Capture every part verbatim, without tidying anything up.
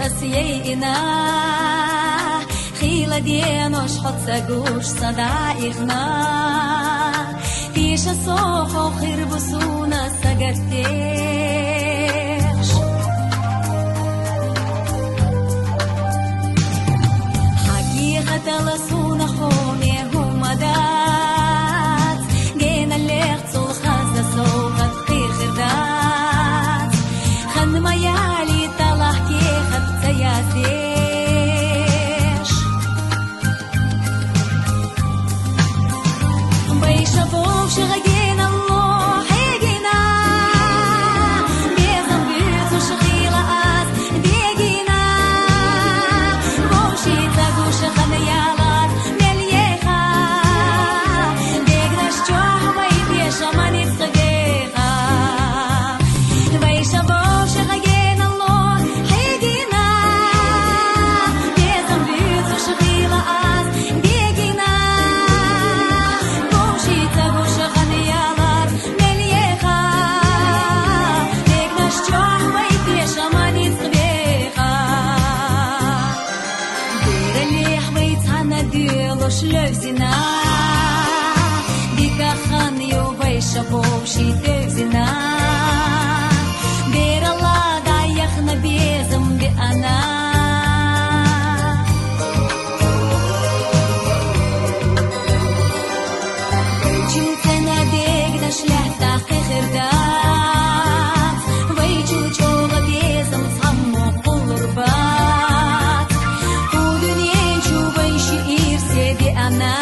Ейна, хила денош хоцагуш садаихна. Тиша сохо хирбу суна сагаттеш. Хакихатала суна хоме хумадац. Гена лех цул хаза сохат кихирдац. Хан маяли талах кехат цаязеш. Вайша бовши гагена ло хегина. Безам бюцуш хила аз дегина. Бовши цагуш хан ялар мельеха. Дегнаш чох вай пеша манит квеха. Вайша бовши гагена ло хегина. Безам бюцуш хила аз дегина. Бовши цагуш хан ялар мельеха. Дегнаш чох вай пеша манит квеха. Дералех вай цана дюлуш левзина. Дика хан ю вайша бовши тевзина. Дерала да яхна безам би ана. Чим цена дегнаш лехта кихирдац. Вай чучола безам цаммо кулурбац. Кудунен чу вайши ирсе би ана.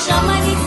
Шаманит